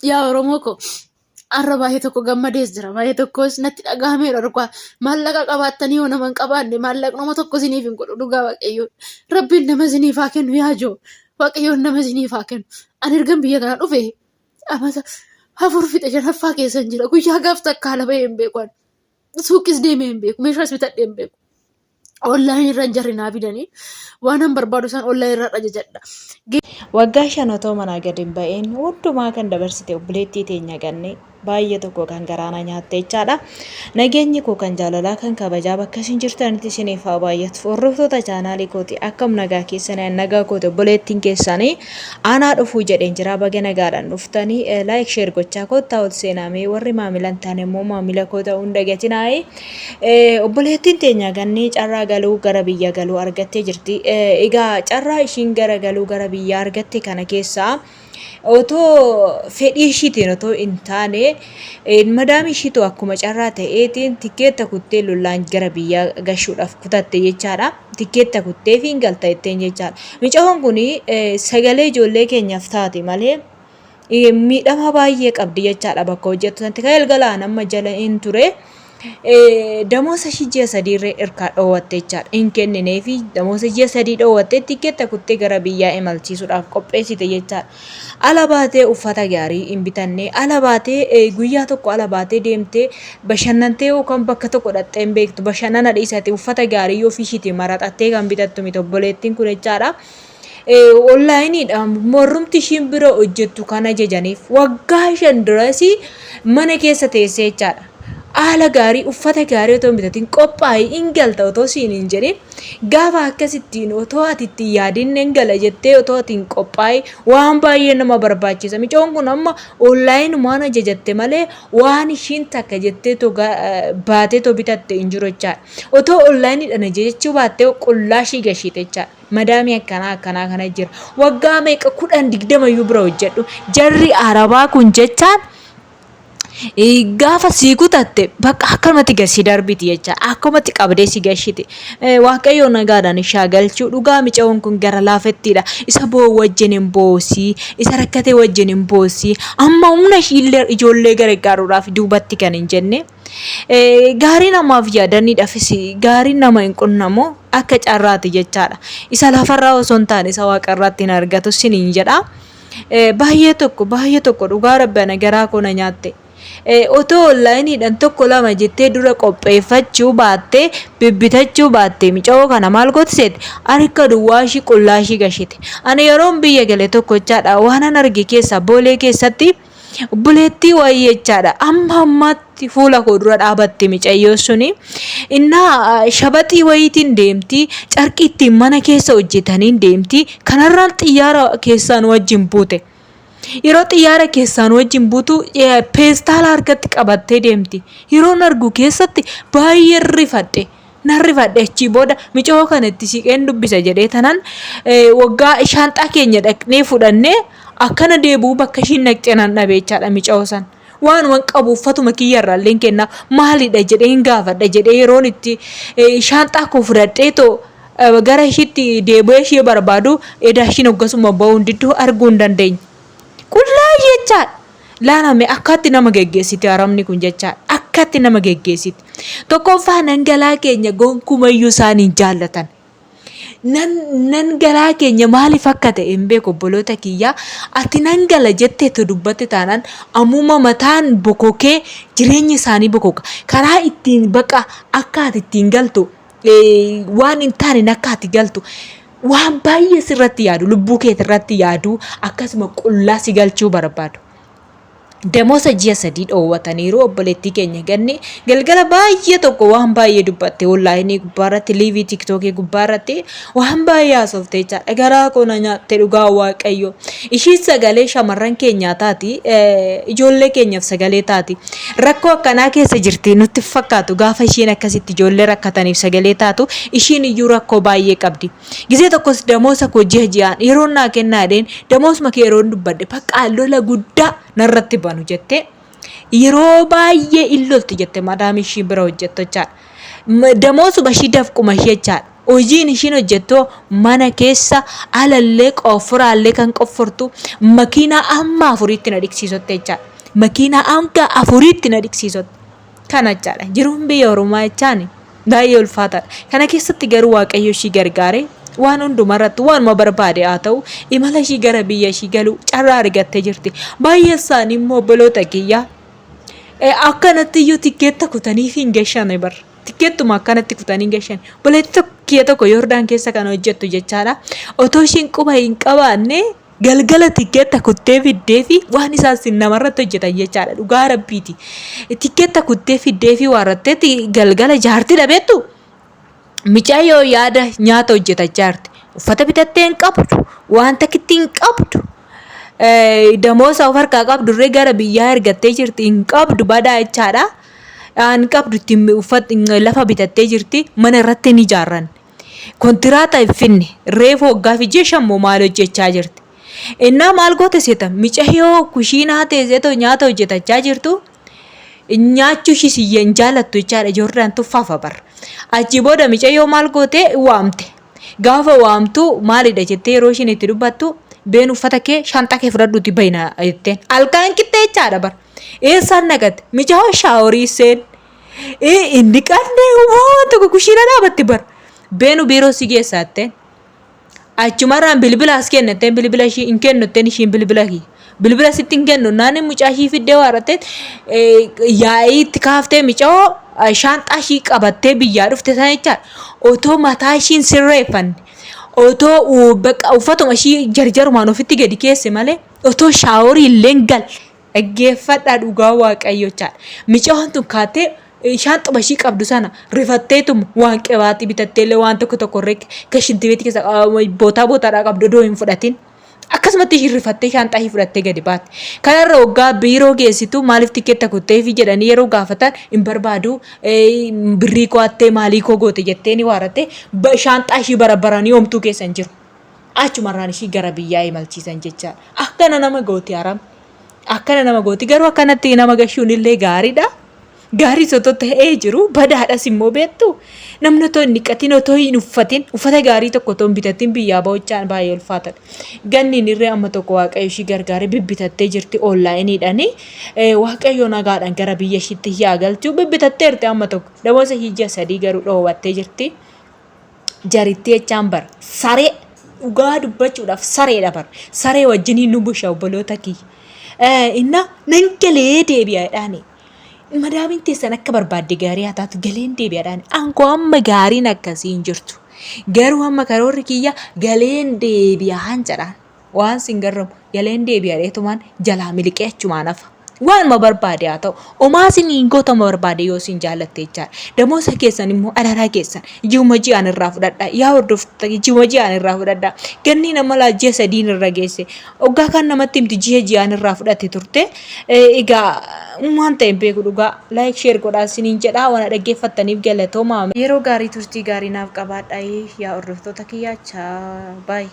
Yaa Oromoo ko har'a baay'ee tokko gammadees jira. Baay'ee tokkos natti dhaga'ameera dhugaa. Maallaqa qabaattanii yoo nama hin qabaanne maallaqnuma tokko isiniif hin godhu dhugaa Waaqayyoon. Rabbiin nama isiniif haa kennu yaa joo. Waaqayyoon nama isiniif haa kennu. Ani ergan biyya kana dhufe amata 4 fixe shanaffaa keessan jira. Guyyaa gaaf takka haala bahee hin beeku ani. Suuqis deemee hin beeku. Meeshaas bitadhee hin beeku. Online irra jarri naa fidanii waan an barbaadu isaan online irra ajajadha. Waggaa 5 otoo manaa gad hin ba'in hundumaa kan dabarsite obboleettii teenya ganne baay'ee tokko kan garaa na nyaatte jechaadha. Nageenyi koo kan jaalalaa kan kabajaa bakka isin jirtanitti isiniif haa baay'atu. Hordoftoota chaanaalii kooti akkam nagaa keessanii an nagaa kooti obboleettiin keessanii anaa dhufuu jedheen jira baga nagaadhaan dhuftanii like share gochaa koottaa ol seenaamee warri maamila hin taane immoo maamila koo ta'uu hin dagatinaayi. Obboleettiin teenya ganni carraa galuu gara biyya galuu argattee jirti. Egaa carraa ishiin gara galuu gara biyyaa argatte kana keessaa otoo fedhii ishiitiin otoo hin taane madaamii ishiitu akkuma carraa ta'eetiin tikkeetta kuttee lollaan gara biyyaa gashuudhaaf kutatte jechaadha. Tikkeetta kuttee fi hin galta jetteen jechaadha. Micayoon kun sagalee ijoollee keenyaaf taate malee miidhama baay'ee qabdi jechaadha bakka hojjettu sanatti. Kan galgalaan amma jala hin ture. Damoosa ishii ji'a sadiirree irkaa dhoowwatte jechaadha. Hin kennineefi damoosa ji'a 3 dhoowwatte tikkeetta kuttee gara biyyaa imalchiisuudhaaf qopheessite jechaadha. Ala baatee uffata gaarii hin bitanne, ala baatee guyyaa tokko ala baatee deemtee bashannantee yookaan bakka tokko dhaqxee hin beektu. Bashannana dhiisati uffata gaarii ofii ishiitiin maraxattee kan bitattu miti obboleettiin kun jechaadha. Onlaayiniidhaan warrumti ishiin bira hojjettu kan ajajaniif waggaa 5 duras mana keessa teessee jechaadha. Haala gaarii uffata gaarii otoo hin bitatin qophaa'i hin galta otoo siin hin jedhin gaafa akkasittiin otoo ati itti hin yaadin hin gala jettee otoo ati hin qophaa'i waan baay'ee nama barbaachisa. Micoon kun amma onlaayinumaan ajajatte malee waan ishiin takka jettee too baatee too bitatte hin jiru jechaadha. Otoo onlaayiniidhaan ajajachuu baattee qullaa ishii gashiite jechaadha. Madaamii akkanaa akkanaa kana jira. Waggaa meeqa 10 20 iyyuu bira hojjedhu. Jarri Arabaa kun jechaan gaafa sii kutatte bakka akkanumatti gad si darbiti jecha akkumatti qabdee si gashiti. Waaqayyo nagaadhaan ishaa galchuu dhugaa micawoon kun gara laafettiidha. Isa boo'u wajjin hin boosii, isa rakkate wajjin hin boosii. Amma humna ishiillee ijoollee gargaaruudhaaf duubatti kan hin jenne. Gaarii namaaf yaadaniidhaafis gaariin nama hin qunnamu akka carraati jechaadha. Isa lafarraa osoo hin taane isa waaqarraatti hin argatu siniin jedha. Baay'ee tokko baay'ee tokko dhugaa rabbi ana garaa koo na nyaatte. Otoo onlaayiniidhaan tokko lama jettee dura qopheeffachuu baattee bibbitachuu baatte mica'oo kana maal gooti seete harka duwwaa ishii qullaa ishii gashite. Ani yeroon biyya gale tokko jechaadha waanan arge keessaa boolee keessatti Obboleettii wayii jechaadha. Amma ammaatti fuula koo dura dhaabatti micayyoon suni. Innaa shabaxii wayiitiin deemti. Carqii ittiin mana keessa hojjetaniin deemti. Kanarraan xiyyaara keessaan wajjin buute. Yeroo xiyyaara keessaan wajjin buutu peestaala harkatti qabattee deemti. Yeroon argu keessatti baay'een rifadhe. Nan rifadhe achii booda micoo kana itti siqeen dubbisa jedhee tanan waggaa shaanxaa keenya dhaqnee fudhannee akkana deebi'u bakka ishiin dhaqxee nan dhabe jechaadha micoo san. Waanuman qabu uffatuma kiyya irraa illee kennaa maalidha jedheen gaafadha jedhee yeroon itti shaanxaa koo fudhadhee too gara ishiitti deebi'ee ishee barbaadu edaa ishiin hoggasuma ba'uu hin didduu arguu hin dandeenye. Qullaa jechaadha. Laalame akkaatti nama geggeessiti haramni kun jechaadha. Akkaatti nama geggeessiti. Tokkoffaa nan galaa keenya gonkumayyuu isaan hin jaallatan. Nan nan galaa keenya maaliif akka ta'e hin beeku obboloota kiyyaa. Ati nan gala jetteetu dubbatte taanaan ammuma mataan bokokee jireenyi isaanii bokoka. Karaa ittiin baqa akka ati ittiin galtu waan hin taaneen akka ati galtu waan baay'ee sirratti yaadu lubbuu keetirratti yaadu akkasuma qullaa si galchuu barbaadu. Damoosa ji'a 3 dhoowwataniiru obboleettii keenya ganni galgala baay'ee tokko waan baay'ee dubbatte onlaayinii gubbaarratti liivii tiiktookii gubbaarratti waan baay'ee haasofte jechaadha garaa koo na nyaatte dhugaa waaqayyo ishiin sagalee shamarran keenyaa taati ijoollee keenyaaf sagalee taati rakkoo akkanaa keessa jirti nutti fakkaatu gaafa ishiin akkasitti ijoollee rakkataniif sagalee taatu ishiin iyyuu rakkoo baay'ee qabdi. Gizee tokkos damoosa koo ji'a ji'aan yeroon naa kennaa jedheen damoosuma kee yeroon dubbadhe bakka lola guddaa narratti banu jettee yeroo baay'ee in lolti jette madaamii ishii bira hojjettu jechaadha. Damoosuma ishii dafquma ishee jechaadha. Hojiin ishiin hojjettu mana keessa alallee qoffuraallee kan qoffortu makiinaa amma afuriitti na dhiqsiisotte jechaadha. Makiinaa hanga afuriitti na dhiqsiisotte. Kana jechaadha. Jiruun biyya ormaa jechaan baay'ee ulfaataadha. Kana keessatti garuu Waaqayyo ishii gargaaree waan hundumarratti waanuma barbaade haa ta'u imala ishii gara biyya ishii galuu carraa argattee jirti. Baay'een isaanii immoo obboloota kiyyaa akkanatti iyyuu tikkeetta kutanii hin gashane bar. Tikkeettuma akkanatti kutanii hin gashan. Obboleettii kiyya tokko Yordaan keessa kan hojjettu jechaadha. Otoo ishiin quba hin qabaanne galgala tikkeetta kuttee fiddeefi waan isaan sin namarratti hojjetan jechaadha. Dhugaa rabbiiti. Tikkeetta kuttee fiddeefi waarratteetti galgala jaartii dhabeettu. Micayyoo yaada nyaata hojjetachaa jirti. Uffata bitattee hin qabdu. Waan takkitti hin qabdu. Damoosa of harkaa qabdu irree gara biyyaa ergattee jirti. Hin qabdu badaa jechaadha. Hin qabdu ittiin uffata lafa bitattee jirti. Mana irratti hin ijaarranne. Kontiraata hin finne. Reefu waggaa fi ji'a shammoo maal hojjechaa jirti. Innaa maal goote seeta micayyoo kushiinaa teesseetoo nyaata hojjetachaa jirtu. Nyaachuu ishii si hin jaalattu jechaadha. Joordaan tuffaafa bar. Achii booda micayyoo maal goote waamte. Gaafa waamtu maalidha jettee yeroo ishiin itti dubbattu been uffata kee shanxaa kee fudhadhuuti bayna jetteen. Alkaan qixxee jechaadha bar. Eessaan naqatte? Micayyoo shaaworii seen. Inni qannee waan tokko kushiina dhaabatti bar. Beenu biiroo si geessaa jetteen. Achumarraan bilbila as kennetteen bilbila ishii hin kennutteen ishiin bilbila kiyya. Bilbila sitti hin kennu naan mucaa ishii fiddee waarrattee yaa'ii itti kaaftee micoo shaanxaa ishii qabattee biyyaa dhufte sana jechaadha. Otoo mataa ishiin sirreeffanne otoo bakka uffatuma ishii jarjarumaan ofitti gadi keesse malee otoo shaaworii illee hin galle dhaggeeffadhaa dhugaa waaqayyo jechaadha. Micoon tun kaattee shaanxuma ishii qabdu sana rifatteetuma waan qibaatii bitatteellee waan tokko tokko irree kan shintibeetii keessa bootaa bootaadhaa qabdu odoo hin fudhatin. Akkasumatti ishiin rifattee shaanxaa ishii fudhattee gadi baate. Kanarra waggaa biiroo geessitu maaliif tikkeetta kutteefi jedhanii yeroo gaafatan hin barbaadu birrii koo hattee maalii koo goote jettee ni waaratte shaanxaa ishii barabaranii homtuu keessa hin jiru. Achumarraan ishii gara biyyaa imalchiisan jechaadha. Akkana nama gooti haram. Akkana nama gooti. Garuu akkanatti nama gashuun illee gaariidha. Gaariis otoo ta'ee jiru badaadhas immoo beektu. Namni otoo hin dhiqatin otoo hin uffatin uffata gaarii tokko otoo hin bitatin biyyaa ba'uchaan baay'ee ulfaatadha. Ganniin irree amma tokko waaqayyo ishii gargaaree bibbitattee jirti onlaayiniidhaani. Waaqayyo nagaadhaan gara biyya ishiitti yaa galchu bibbitatteerti amma tokko. Damooza ishii ji'a 3 garuu dhoowwattee jirti. Jarittii jechaan bar saree dhugaa dubbachuudhaaf sareedha bar saree wajjiniin nu busha obboloota kiyya. Inna nan galee deebi'a jedhaani. Madaamiin teessan akka barbaadde gaarii haa taatu galeen deebi'a jedhaani. Ankoo amma gaariin akkasii hin jirtu. Garuu amma karoorri kiyya galeen deebi'aan jedhaan. Waan sin garramu galeen deebi'a jedheetumaan jalaa miliqee achumaan hafa. Waanuma barbaade haa ta'u. Omaa sin hin gootama barbaade yoo sin jaallatte jechaadha. Damoosa keessan immoo adaraa keessan ji'uma ji'aan irraa fudhadhaa. Yaa hordoftoota ji'uma ji'aan irraa fudhadhaa. Ganni nama laa ji'a sadiin irra geesse. Oggaa kan namatti himti ji'a ji'aan irraa fudhatte turte. Egaa waan ta'e hin beeku dhugaa. Like share godhaa siniin jedhaa waan dhaggeeffattaniif galatoomaa. Yeroo gaarii turtii gaarii naaf qabaadhaa yaa hordoftoota kiyyaa. Chaa bye.